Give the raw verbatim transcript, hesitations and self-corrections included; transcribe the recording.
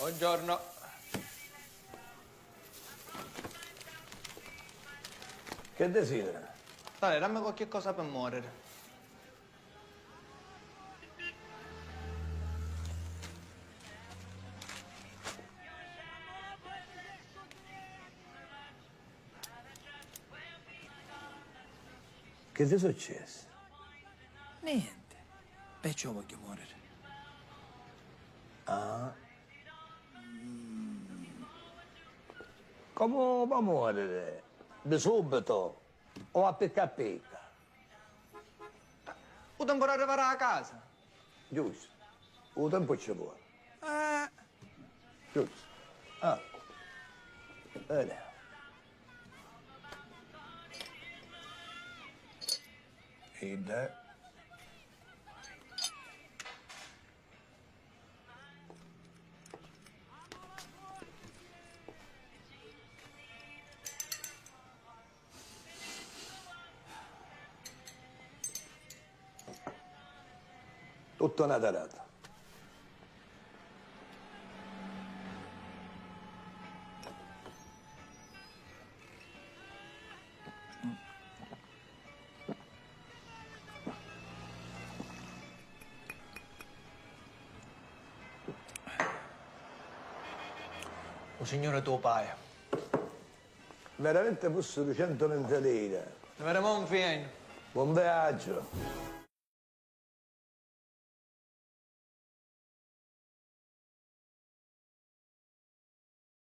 Buongiorno. Che desidera? Dai, dammi qualche cosa per morire. Che ti successi? Niente. Perciò voglio morire. Ah. Mm. Comu va a moriri? Di subitu o a picca a picca? U tempu d'arrivari a casa. Giustu. U tempu ci voli. Eh. Giustu. Ah. Bene. Idda. Tutto na tarata. U signuri tò pari. Veramenti fussi ducentu vinti liri. Ti viri mo nfinu. Buon viaggio.